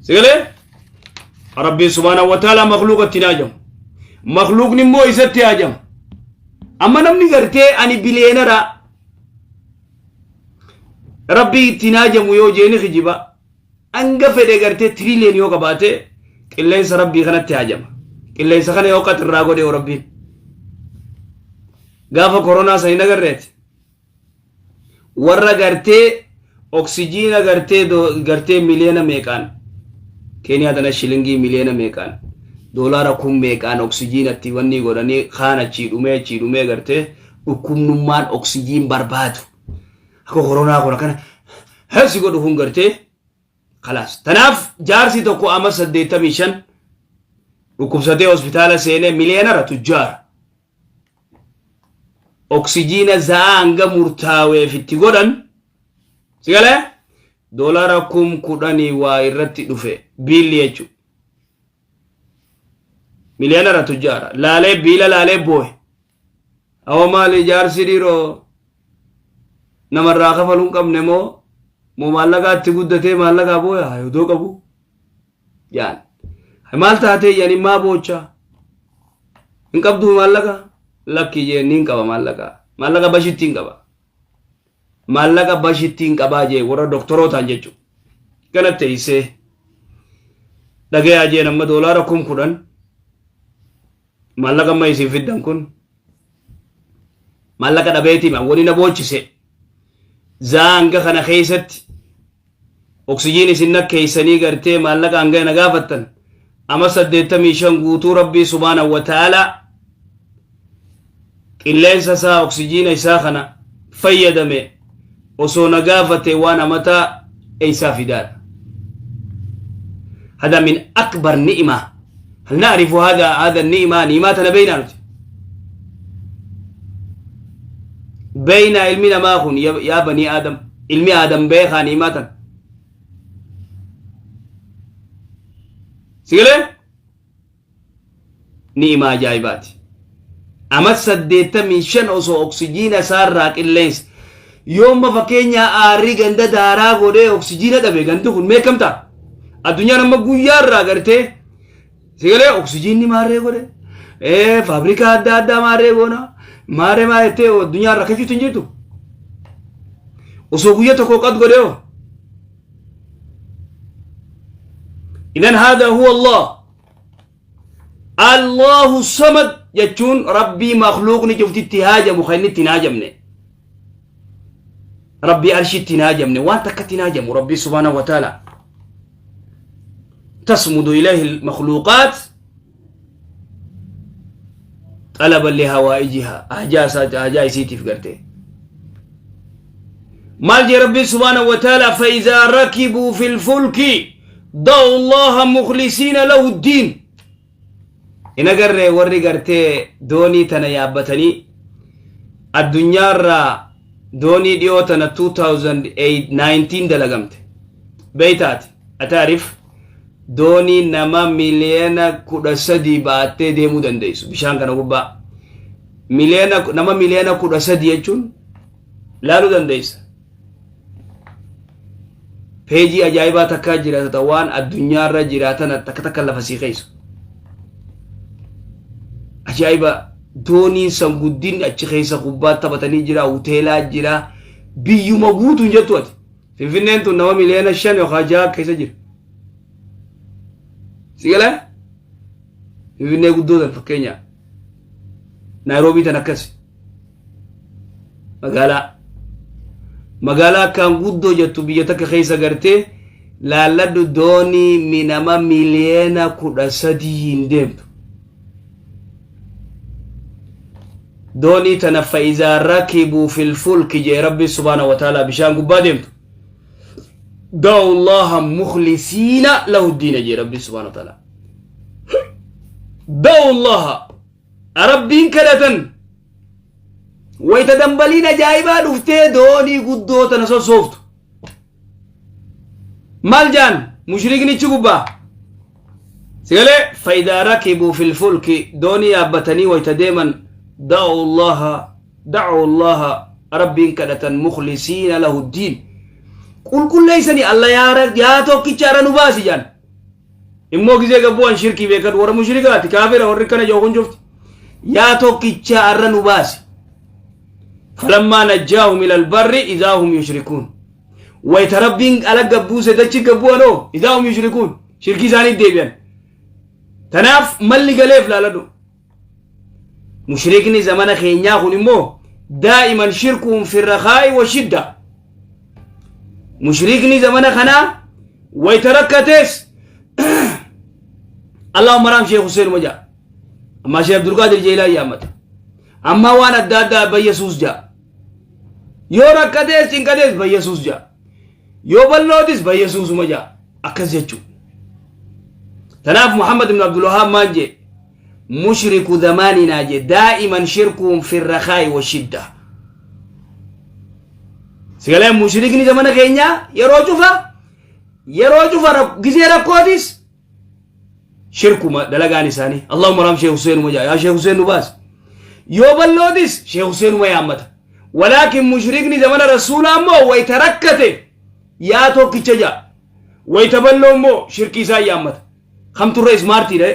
Sigalee Rabbiin subhaanahu wa ta'ala makluuqatti hin hajamu. Makluuqni immoo isatti hajama. Amma namni gartee ani biliyeenara Rabbii itti hin hajamu yoo jeeni kijiba. Hanga fedhe gartee tiriiliyoon yoo qabaate qilleensa Rabbii kanatti hajama. Qilleensa kana yoo qaxirraa godhe yoo Rabbiin. Gaafa koronaa san hin agarreeti. Warra gartee oksijiina gartee gartee miliyoona meeqaan Keeniyaa tana shilingii miliyoona meeqaan doolaara kun meeqaan oksijiinatti wanni godhanii kaan achii dhumee achii dhumee gartee dhukkubnummaan oksijiin barbaadu. Akka koronaa kun akkana hesi godhu kun gartee kalaas. Tanaaf jaarsi tokko ama 85 dhukkubsatee hospitaala seenee miliyeenara tujjaara. Oksijiina za'aa hanga murtaaweef itti godhan si galee doolaara 10,000 waa irratti dhufe biilli jechuudha. Miliyeenara tujjaara. Laalee biila laalee boohe. Awoo maali jaarsi dhiiroo namarraa kafaluu hin qabne moo moo maallaqaa itti guddatee maallaqaa booya odoo qabu jaan. Maal taatee jedhanii maa boochaa? Hin qabduu maallaqa? Lakki jee niin qaba maallaqa. Maallaqa bashitti hin qaba. Maallaqa bashitti hin qabaa jee warra doktorootaan jechuudha. Gana teessee dhagayaa jeen amma doolaara 10,000 maallaqa amma isin fiddan kun maallaqa dhabeetii wani na boochise zaa hanga kana keessatti oksijiin isin nakkeessanii gartee maallaqa hanga na gaafattan ama 85 guutuu rabbii subhaanahu wa ta'aalaa qilleensa isaa oksijiina isaa kana fayyadame osoo na gaafate waan amataa eessaa fidaadha. هذا من أكبر نعمة هل نعرف هذا النعمة نعمة بيننا نتي بين علمنا ما كن يا بني آدم علمي آدم بيخا نعمة سيقول Ni'imaa ajaa'ibaati. Ama 85 osoo oksijiina isaarraa qilleensa yoomma fakkeenyaa aarri ganda daaraa godhee oksijiina dhabe gandi kun meeqam ta'a? Addunyaan amma guyyaarraa gartee sigalee oksijiinni maarree godhe faabrikaa adda addaa maarree goona maarree maa jettee addunyaan rakkachuutti hin jirtu. Osoo guyya tokko qad godhee hoo? Idan haadha huwa Allah. Allahu samad jechuun rabbii makhluuqni cufti itti haajamu kan inni itti hin haajamne. Rabbii arshii itti hin haajamne waan takka itti hin haajamu rabbii subhaanahu wa ta'ala. Tasmudu ilayhi makhluuqaat xalaba lihawaa'ijiha haajaa isaa haajaa isiitiif gartee. Maal jee rabbiin subhaanahu wa ta'ala fa'izaa rakibuu fil fulki da'u allaha mukhlisiina lahu ddiin. Hin agarree warri gartee doonii tana yaabbatanii addunyaarraa doonii dhiyoo tana 2019 dalagamte. Beeytaati ataarif doonii nama 13 miliyoona baattee deemuu dandeessu bishaan kana gubbaa. Nama 13 miliyoona jechuun laaluu dandeessa. Peejii ajaa'ibaa takkaa jiraatata waan addunyaarra jiraatan takka takka lafa sii keessu. Ajaa'iba dooniin san guddinni achi keessa kubbaa taphatanii jira, hoteelaa jira, biyyuma guutuun jettu ati. Finfinneen tun nama 5 miliyoona yookaan 6 keessa jira. Si galee? Finfinnee guddoo tan fakkeenyaa. Naayiroobii tan akkasi. Magaalaa. Magaalaa akkaan guddoo jettu biyya takka keessa gartee laalladhu doonii nama 13 miliyoona hin deemtu. Doonii tana fa'izaa rakibuu fil fulki jee rabbi subhaanahu wa ta'ala bishaan gubbaa deemtu. Da'u Allaha mukhlisiina lahu diina jee rabbi subhaanahu wa ta'ala. Da'u Allaha rabbiin kadhatan wayita dambaliin ajaa'ibaa dhuftee doonii guddoo tana sossooftu. Maal jaan mushriknichi gubbaa sigalee faayidaa rakibuu fil fulki doonii yaabbatanii wayita deeman da'u Allaha da'u Allaha rabbiin kadhatan mukhlisiina lahu diin qulqulleessanii alla yaa tokkicha ara nu baasi jaan. Immoo gizee gabbu'an shirkii beekadhu warra mushrikaati kaafira warri kana jedhu kun cufti. Yaa tokkicha arra nu baasi. Falammaa najjaahum ilal barri idaa hum yushrikuun. Wayta Rabbiin ala gabbuuse dachi gabbu'anoo idaa hum yushrikuun. Shirkii isaanii deebi'an. Tanaaf malli galeef laaladhu. Mushrikni zamana keenyaa kun immoo daa'iman shirkuun fi rakaa'i wa shidda. Mushrikni zamana kanaa wayta rakkatees Allahumma raam Sheekh Hussein uma ja'a. Ammaa Sheekh Abdulqaadir Jeelaan yaammata. Ammaa waan adda addaa bayyasuus ja'a. Yoo rakkatees cinqatees bayyasuus ja'a. Yoo bal'ootis bayyasuusuma ja'a. Akkas jechuudha. Tanaaf Muhammad ibn Abdul Wahhaab maal jee? Mushriku zamaaninaa jee daa'iman shirkuun fi rakaa'i wa shidda. Sigalee mushrikni zamana keenyaa yeroo cufa yeroo cufa gizee rakkootis shirkuma dalagaan isaanii. Allahumma raam Sheekh Huseenuma jaa yaa Sheekh Huseen nu baasi. Yoo bal'ootis Sheekh Huseenuma yaammata. Walaakin mushrikni zamana rasuulaa immoo wayta rakkate yaa tokkicha jaa. Wayta bal'oo immoo shirkii isaa yaammata. Kamtu irra ismaartiidha.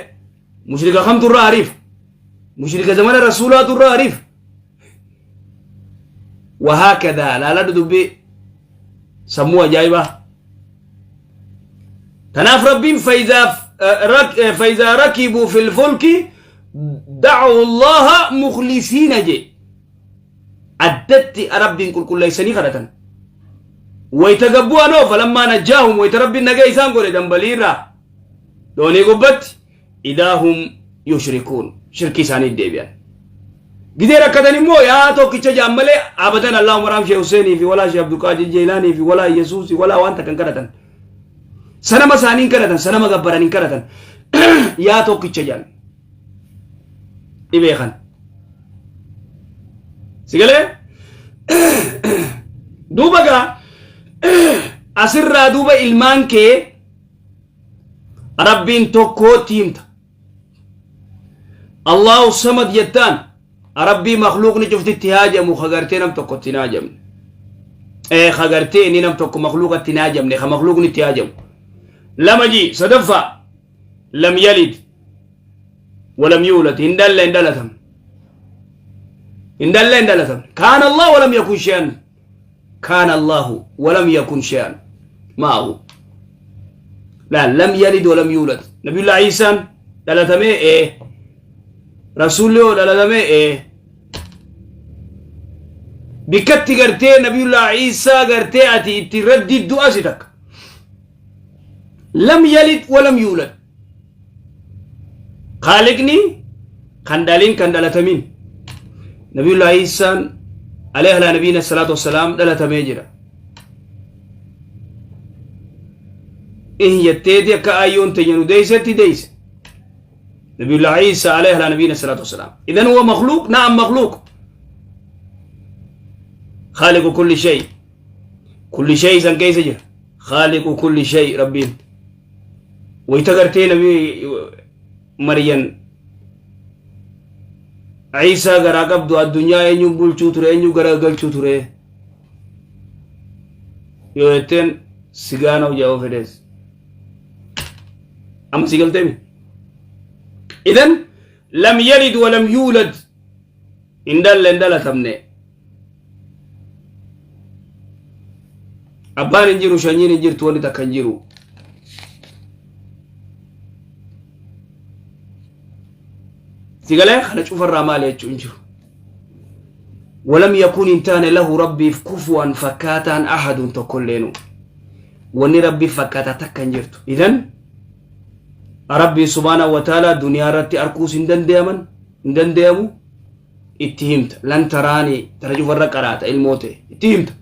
Mushrika kamtu irra ariif. Mushrika zamana rasuulaatu irra ariif. Wahaakadaa laaladhu dubbii sammuu ajaa'ibaa. Tanaaf Rabbiin fayizaa rakibuu fil fulki da'u Allaha mukhlisiina jee. Addatti Rabbiin qulqulleessanii kadhatan. Wayta gabbu'anoo falammaa najjaahum wayta Rabbiin nagaa isaan godhe dambaliirraa doonii gubbatti idaa hum yushrikuun shirkii isaanii deebi'an. Gizee rakkatan immoo yaa tokkicha jaan malee abadan Allahumma raam Sheekh Huseenii fi walaa Sheekh Abdulqaadir Jeelaanii fi walaa Yesuusii walaa waan takka hin kadhatan. Sanama isaanii hin kadhatan sanama gabbaran hin kadhatan. Yaa tokkicha jaan. Dhibee kan. Sigalee? Duuba gaa asirraa duuba ilmaan kee Rabbiin tokkootti himta. Allahu samad jettaan Rabbii makluuqni cufti itti haajamu ka gartee nam tokko itti hin haajamne. Ee ka gartee inni nam tokko makluuqa itti hin haajamne ka makluuqni itti haajamu. Lama ji sadaffaa lam yalid walam yuulad hin dhalle hin dhalatamne. Hin dhalle hin dhalatamne. Kaana Allah walam yakun shay'an. Kaana Allahu walam yakun shay'an ma'ahu. Laal lam yalid walam yuulad. Nabiyullah Iisaan dhalatamee ee. Rasuulli hoo dhalatamee ee. Bikkatti gartee Nabiyullah Iisaa gartee ati itti raddiddu asi takka. Lam yalid walam yuulad. Khaaliqni kan dhalin kan dhalatamin. Nabiyullah Iisaan alayhi ala nabiyina salaatu wassalaam dhalatamee jira. In jetteeti akka ayyoon teenya nu deeysetti deeyse. Nabiyullah Iisaa alayhi ala nabiyina salaatu wassalaam. Idan huwa makhluuq na'am makhluuq. Khaaliqu kulli shay. Kulli shay san keessa jira. Khaaliqu kulli shay rabbiin. Wayta gartee nabi Maryan Ciisaa garaa qabdu addunyaa eenyu bulchuu ture eenyu gara galchuu ture yoo jetteen sigaana hojaa fedhees amma si galteemi idan lam yalid walam yuulad hin dhalle hin dhalatamne Abbaan hin jiru shanyiin hin jirtu wanni takka hin jiru. Sigalee kana cufarraa maali jechuun hin jiru. Walam yakuun hin taane lahu rabbiif kufuwan fakkaataan ahadun tokkolleenu. Wanni rabbiif fakkaataa takka hin jirtu. Idan rabbii subhaanahu wa ta'ala duniyaa irratti arkuus hin dandeeman hin dandeeyamu. Itti himta lan taraani tana cufarra qaraata ilmoo ta'e itti himta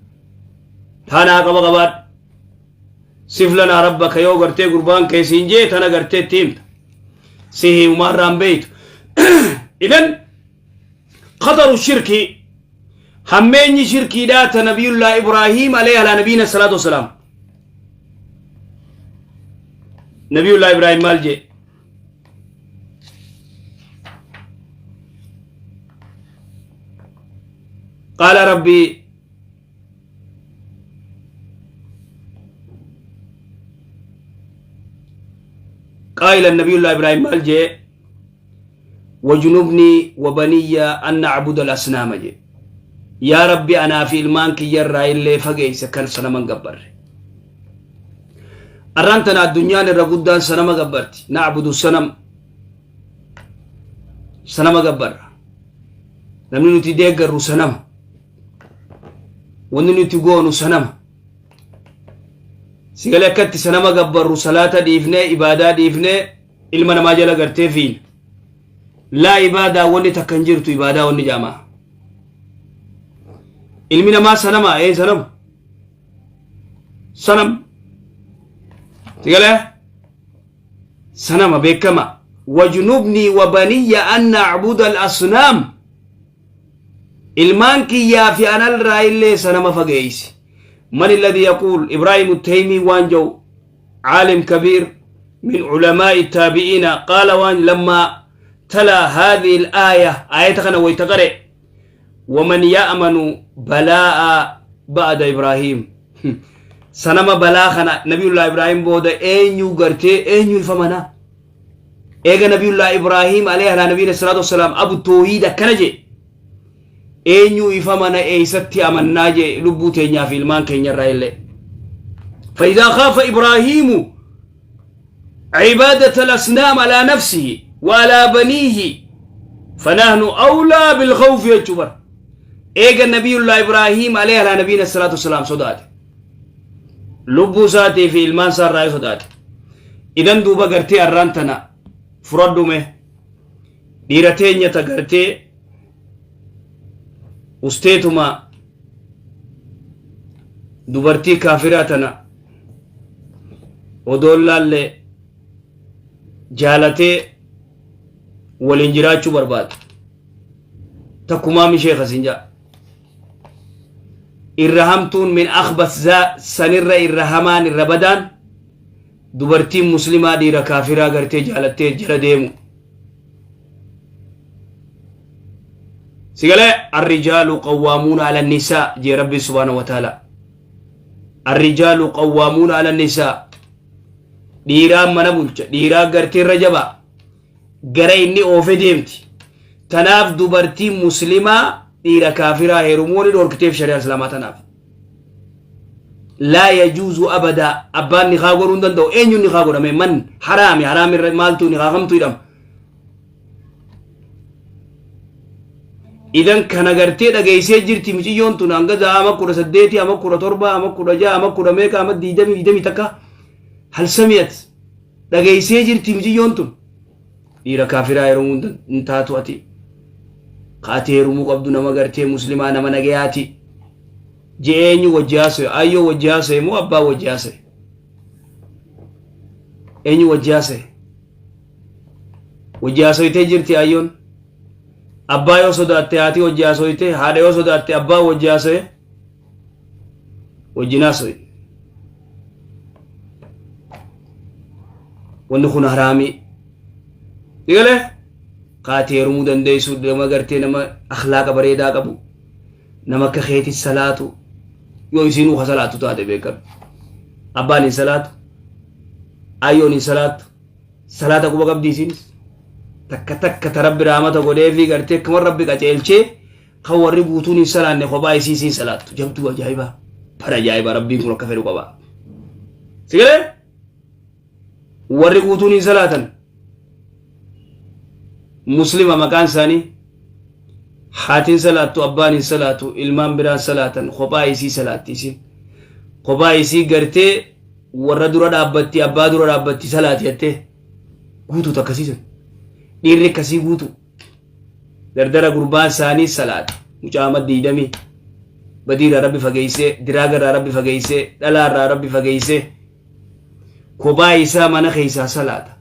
taanaa qaba qabaadhu sif lanaa rabbaka yoo gartee gurbaan kee siin jee tana gartee itti himta si himumaarraan beeytu idan khataru shirki hammeenyi shirkiidhaa ta nabiyullaa ibraahiim alayhi alaa nabiyina salaatu wassalaam nabiyullaa ibraahim maal jee Qaala Rabbii Qaa'ila Nabiyullaa Ibraahim maal jee? Wajnubnii wabaniyya an na'buda al-asnaama jee. Yaa Rabbi, anaa fi ilmaan kiyya irraa illee fageeyse kan sanama hin gabbarre. Arraan tana addunyaan irra guddaan sanama gabbarti. Na'budu sanam. Sanama gabbarra. Namni nuti deeggarru sanama. Wanni nuti goonu sanama. Sigalee akkatti sanama gabbarru, salaata dhiifnee, ibaadaa dhiifnee, ilma namaa jala gartee fiina. Laa, ibaadaa wanni takka hin jirtu. Ibaadaa wanni jaamaa. Ilmi namaa sanama, ee sanama. Sanam. Sigalee sanama beekama. Wajnubnii wabaniyya an na'buda al-asnaam. Ilmaan kiyyaa fi analraa illee sanama fageeysi. Man alladhi yaquul? Ibraahim Taymi waan jau, عالم كبير من علماء التابعين، قال وان لما تلا هذه الآية، آية كان ويتقرأ: ومن يأمن بلاء بعد إبراهيم؟ سنما بلاء خنا نبي الله إبراهيم بودا أين غرتي أين فمنا إيغا نبي الله إبراهيم عليه على نبينا الصلاة والسلام أبو التوحيد كنجي eenyu ifa mana, eeysatti amannaa jee lubbuu teenyaa fi ilmaan keenya irraa illee. فإذا خاف إبراهيم عبادة الأصنام على نفسه وعلى بنيه فنحن أولى بالخوف يجبر. إيجا النبي الله إبراهيم عليه على نبينا الصلاة والسلام صدات lubbuu isaatii fi ilmaan isaa irraa sodaate. Idan duuba gartee arraan tana furadhume dhiira teenya ta gartee usteetuma dubartii kaafiraa tana odoon laalle jaalatee waliin jiraachuu barbaadu, takkumaa mishee kasin jaa irra hamtuun min akhbas sanirra irra hamaan irra badaan dubartiin muslimaa dhiira kaafiraa gartee jaalattee jala deemu. Sigalee الرجال قوامون على النساء jee Rabbi سبحانه وتعالى. الرجال قوامون على النساء. Dhiiraan mana bulcha, dhiiraa gartee irra jabaa, gara inni oofe deemti. Tanaaf dubartiin muslimaa dhiira kaafiraa heerumuu wani dhorkiteef shari'aa islaamaa tanaaf. لا يجوز أبدا. Abbaan nikaa godhuu hin danda'u. Eenyuun nikaa godhame? Man haraami haraami irra maaltu nikaa kamtu hidhama? Idan kana gartee dhageessee jirti miciyyoon tun hanga ama 18, ama 17, ama 16, ama kudha meeqa, ama 20, 21. هل سمعت? Dhageessee jirti miciyyoon tun. Dhiira kaafiraa heerumuu hin taatu. Ati kaatee heerumuu qabdu nama gartee muslimaa, nama nagayaati jee. Eenyu wajji haasa'e? Ayyoo wajji haasa'e moo abbaa wajji haasa'e? Eenyu wajji haasa'e? Wajji haasoytee jirti ayyoon. Abbaa yoo sodaatte haati wajji haasoyte, haadha yoo sodaatte abbaa wajji haasa'e, wajjin haasoye. Wanni kun haraamii. Digalee kaatee heerumuu dandeessu nama gartee nama akhlaaqa bareedaa qabu, nama akka keetii salaatu. Yoo isinuu ka salaatu taate beekadhu. Abbaan hin salaatu, ayyoon hin salaatu. Salaata quba qabdi isinis takka takka. Ta Rabbi raamata godheefi gartee akkuma Rabbi qaceelchee kan warri guutuun hin salaanne, kophaa isii isiin salaattu. Jabduu ajaa'ibaa bara ajaa'ibaa. Rabbiin kun akka fedhu qaba. Sigalee warri guutuun hin salaatan muslima maqaan isaanii. Haatiin salaattu, abbaan hin salaatu, ilmaan biraan salaatan, kophaa isii salaatti. Isin kophaa isii gartee warra dura dhaabbatti, abbaa dura dhaabbatti salaati jettee guutuu takkasiisan. Dhiirri akkasii guutuu dardara gurbaan isaanii salaata. Mucaa 20 badiirraa Rabbi fageessee, diraagarraa Rabbi fageessee, dhalaarraa Rabbi fageessee, kophaa isaa mana keessaa salaata.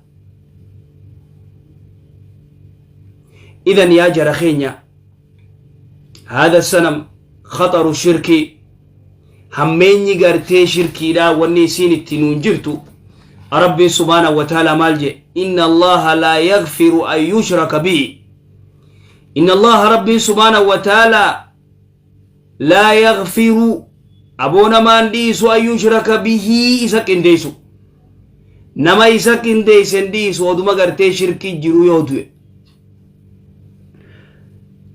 Idan yaa jara keenya, هذا الصنم خطر الشرك. Hammeenyi gartee shirkiidha wanni isiin itti nuun jirtu. Rabbiin سبحانه وتعالى maal je? إن الله لا يغفر أن يشرك به. إن الله Rabbiin سبحانه وتعالى لا يغفر aboona maan dhiisu أن يشرك به isa qindeessu. Nama isa qindeeysen dhiisu oduma gartee shirkii jiru yoo du'e.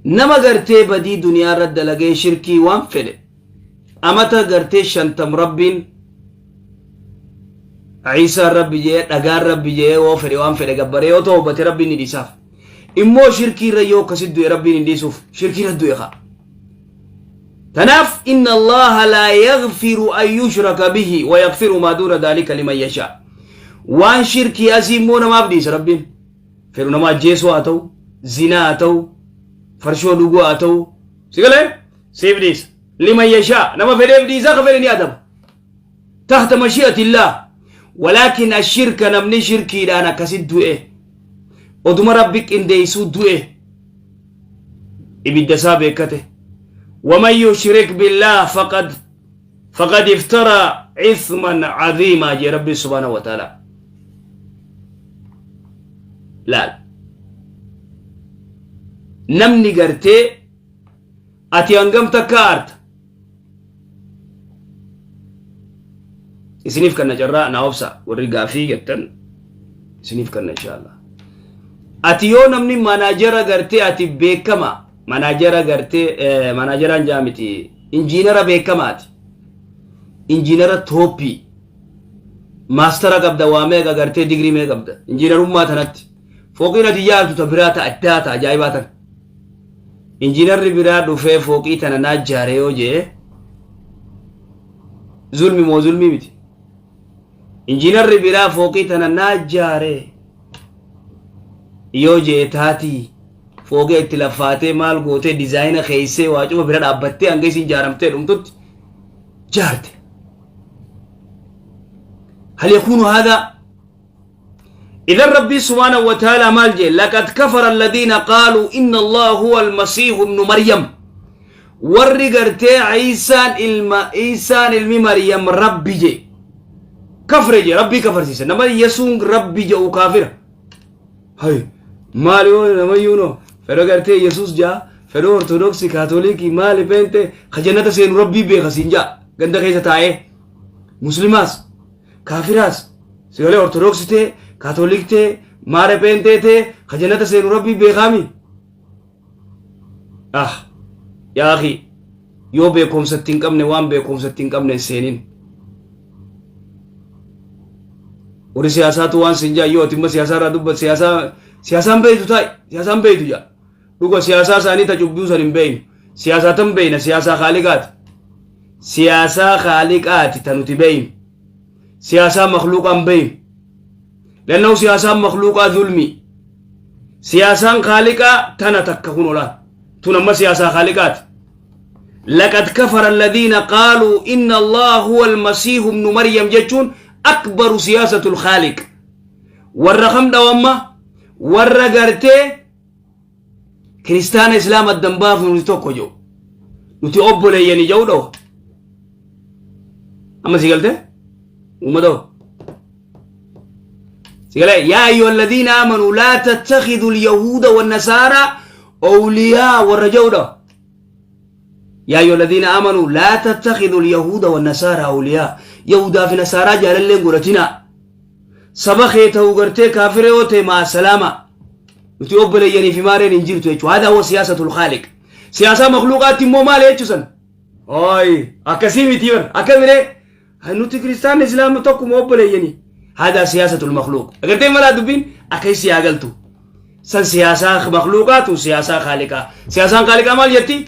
Nama gartee badii duniyaa irra dalagee shirkii waan fedhe amata gartee 50 Rabbiin Iisaan Rabbi jee, dhagaan Rabbi jee, yoo fedhe waan fedhe gabbaree yoo toobate Rabbiin ni dhiisaaf. Immoo shirkii irra yoo akkasit du'e Rabbiin hin dhiisuuf, shirkii irra du'e kaa. Tanaaf inna Allaha laa yaghfiru an yushraka bihi wa yaghfiru maa duuna dhaalika liman yashaa. Waan shirkii asii immoo namaaf dhiisa Rabbiin. Fedhu nama ajjeesuu haa ta'u, zinaa haa ta'u, farshoo dhuguu haa ta'u. Si galee? Siif dhiisa. Liman yashaa. Nama fedheef dhiisa, ka fedhe ni adaba. Tahta mashi'atillah. Walaakin ashirka, namni shirkiidhaan akkasit du'e, oduma Rabbi qindeessuu du'e, ibidda isaa beekate. Waman yushrik billaah faqad iftaraa ithman caziimaa jee Rabbi subhaanahu wa ta'ala. Laal, namni gartee ati hangam takka aarta? Isiniif kanna carraa naa obsa, warri gaafii jettan isiniif kanna inshaallah. Ati yoo namni manaajara gartee ati beekama manaajara gartee, manaajaraan jaa miti, injiinara beekamaati, injiinara tooppii, maastara qabda, waa meeqa gartee, digirii meeqa qabda injiinarummaa tanatti, fooqiin ati ijaartu ta biraa, ta addaa, ta ajaa'ibaa tana, injiinarri biraa dhufee fooqii tana naa jaare yoo jee, zulmi moo zulmii miti? Injiinarri biraa fooqii tana naa jaare yoo jee, taatii fooqee itti laffaatee, maal gootee, dizaayina keeysee, waa cufa bira dhaabbattee hanga isin jaaramtee dhumtutti jaarte. هل يكون هذا إذا ربي سبحانه وتعالى مال جي؟ لقد كفر الذين قالوا إن الله هو المسيح ابن مريم. Warri gartee Iisaan ilma, Iisaan ilmi Maryam Rabbi je kafre je, Rabbii kafarsiise. Nama Yesuun Rabbi jedhu kaafira. Hay, maali yoo namayyuu no fedho gartee Yesuus jaa, fedho Ortodoksii, Kaatolikii, maali, peente, ka jannata seenu Rabbii beeka siin jaa. Ganda keessa taa'ee muslimaas kaafiraas sigalee, Ortodoksii ta'e, Kaatolik ta'e, maare, peentee ta'e, ka jannata seenu Rabbii beekaami. Ah yaa akhi, yoo beekumsa itti hin qabne, waan beekumsa itti hin qabne hin seenin. Warri siyaasaatu waan sin jaa, yoo ati imma siyaasaa irraa dubbat, siyaasaa siyaasaan beeytu taa'i, siyaasaan beeytu jaa. Dhuga siyaasaa isaanii ta cubbuu san hin beeynu. Siyaasaa tan beeyna, siyaasaa kaaliqaati, siyaasaa kaaliqaati ta nuti beeynu. Siyaasaa makluuqaan beeynu, lannahu siyaasaan makluuqaa zulmii. Siyaasaan kaaliqaa tana takka kun olaan tun amma siyaasaa kaaliqaati. لقد كفر الذين قالوا إن الله هو المسيح ابن مريم جتون أكبر سياسة الخالق. والرقم دوما warra gartee kiristaana islaama addan baafnu, nuti tokko jiru, nuti obboleeyyani jedhu dhawa. Amma si galte uummata si galee? يا أيها الذين آمنوا لا تتخذوا اليهود والنصارى أولياء warra jedhu dhawa. يا أيها الذين آمنوا لا تتخذوا اليهود والنصارى أولياء. يهودا fi nasaaraa jaalalleen godhatina. Saba kee ta'uu gartee kaafira yoo ta'e maa salaama, nuti obboleeyyanii fi maareen hin jirtu jechuudha. هذا هو سياسة الخالق. Siyaasaa makluuqaatti immoo maal jechuusan? Ooyi, akkasii miti bar, akka miree nuti kiristaanni islaama tokkuma obboleeyyanii. هذا سياسة المخلوق. Agartee malaa dubbiin akkasii yaa galtu. San siyaasaa makluuqaatu, siyaasaa khaaliqaa. Siyaasaan khaaliqaa maal jetti?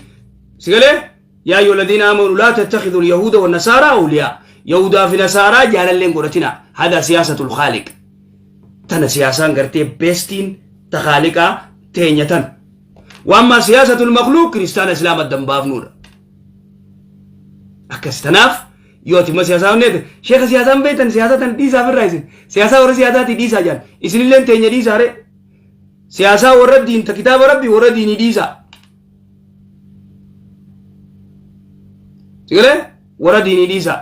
Sigalee? يا أيها الذين آمنوا لا تتخذوا اليهود والنصارى أولياء. يهودا fi nasaaraa jaalalleen godhatina. هذا سياسة الخالق. Tana siyaasaan gartee beestiin ta khaaliqaa teenya tan. وأما سياسة المخلوق kiristaana islaama addan baafnuudha. Akkas. Tanaaf yoo ati imma siyaasaa hunneete, sheeka siyaasaan beektan, siyaasaa tan dhiisaa firraa, isin siyaasaa warra siyaasaati dhiisaa jaan, isinilleen teenya dhiisaa re. Siyaasaa warra diin ta kitaaba Rabbi warra diinii dhiisaa. Sigalee, warra diinii dhiisaa.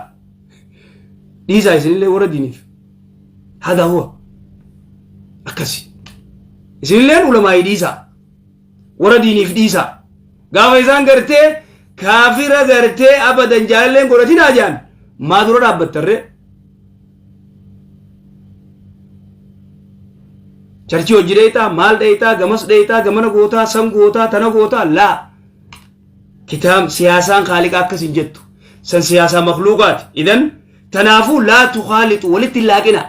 Dhiisaa isinillee warra diiniif. هذا هو. Akkasi. Isinilleen ulamaa'ii dhiisaa. Warra diiniif dhiisaa. Gaafa isaan gartee kaafira gartee abadan jaalalleen godhatinaa jaan, maa dura dhaabbattarree? Charchii hojii dheeyxaa, maal dheeyxaa, gamas dheeyxaa, gamana gootaa, san gootaa, tana gootaa, laa. Kitaab siyaasaan khaaliqa akkas hin jettu. San siyaasaa makluuqaati. Idan tanaafuu laa tukaalixu walitti hin laaqina.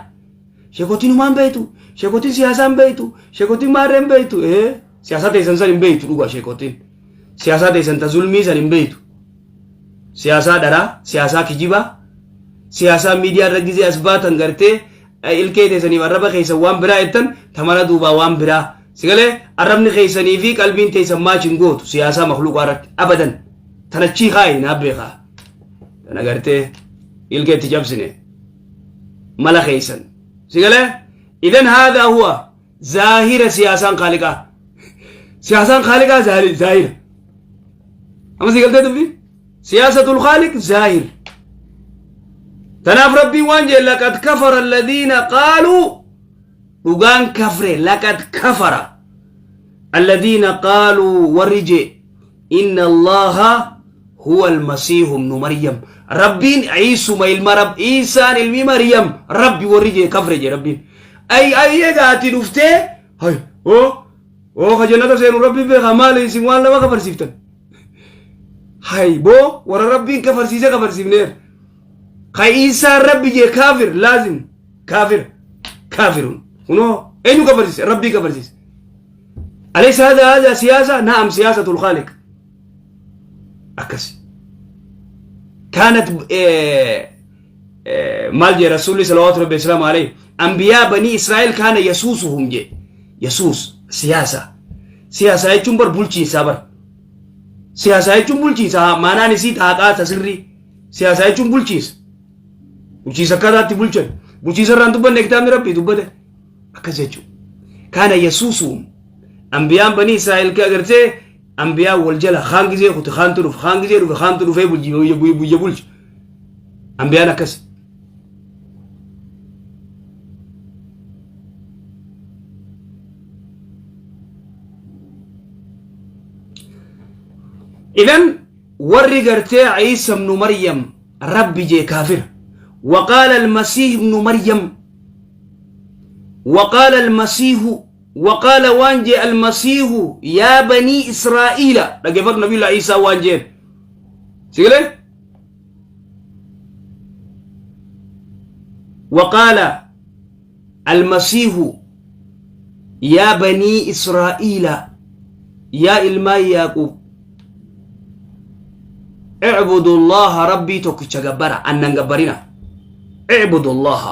Sheekotiin humaan beeytu, sheekotiin siyaasaa hin beeytu, sheekotiin maarree hin beeytu. Ee siyaasaa teessan san hin beeytu dhugaa sheekotiin. Siyaasaa teessan ta zulmii san hin beeytu. Siyaasaa dharaa, siyaasaa kijibaa, siyaasaa miidiyaa irra gizee as baatan gartee ilkee teessaniif arraba keessan waan biraa jettan tamara duubaa waan biraa. Sigalee arrabni keessanii fi qalbiin teessan maach hin gootu siyaasaa makluuqaa irratti abadan. Tanachii kaayi naa beekaa. Tana gartee ilkee itti cabsine mala keessan. Sigalee idan haadaa huwa zaahira siyaasaan kaaliqaa. Siyaasaan kaaliqaa zaahira. Amma si galtee dubbii? Siyaasatul khaaliq zaahir. Tanaaf Rabbiin waan jee laqad kafara alladhiina qaaluu dhugaan kafre laqad kafara alladhiina qaaluu warri jee inna allaha huwa almasiihu ibnu maryam Rabbiin Iisuma ilma Rab Iisaan ilmi Maryam Rabbi warri jee kafre jee Rabbiin. Ay ay egaa ati dhuftee hay oo oo ka jannata seenu Rabbi beeka maali isin waan lama kafarsiiftan. Hay boo warra Rabbiin kafarsiise kafarsiifneer. Ka Iisaan Rabbi jee kaafir laazim kaafir kaafirun kunoo eenyu kafarsiise Rabbii kafarsiise. Alaysa hada hada siyaasa naam siyaasatul khaaliq. Akkas. Kaanat maal jee Rasuulli salawaatu rabbi wasalaamu alayhi anbiyaa banii Israa'el kaana yasuusuhum jee yasuus siyaasa siyaasaa jechuun bar bulchiinsaa bar siyaasaa jechuun bulchiinsa maanaan isii taaqaa tasirrii siyaasaa jechuun bulchiinsa bulchiinsa akkaataatti bulchan bulchiinsa irraan dubbanne kitaabni rabbii dubbate akkas jechuudha kaana yasuusuhum anbiyaan banii Israa'el agartee Anbiyaan wal jala kaan gizee kute kaantu dhufe kaan gizee dhufe kaantu dhufee bulchi biyya bulcha. Anbiyaan akkas. Idan warri gartee Ciisa ibnu Maryam Rabbi jee kaafira. Waqaala al-Masiih ibnu Maryam waqaala al-Masiihu Waqaala waan jee almasiihu yaa banii israa'iila dhaggeeffadhu nabiyullaa Iisaa waan jeen si galee waqaala almasiihu yaa banii israa'iila yaa ilmaan yaaquub اعبدوا الله ربي tokkicha gabbara annan gabbarina اعبدوا الله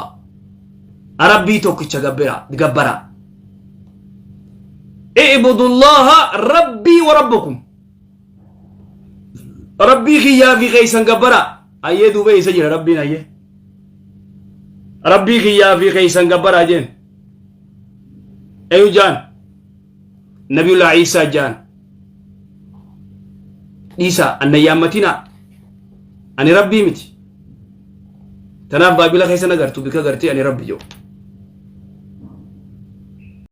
Rabbii tokkicha gabbira gabbara. I'budullaha rabbii wa rabbakum. Rabbii kiyyaa fi keessan gabbara. Ayyee duuba eessa jira rabbiin ayyee. Rabbii kiyyaa fi keessan gabbara jeen. Eyu jaan. Nabiyullah Iisaa jaan. Dhiisaa anna yaammatinaa. Ani rabbii miti. Tanaaf baabila keessa nagartu bika gartee ani rabbi jedhu.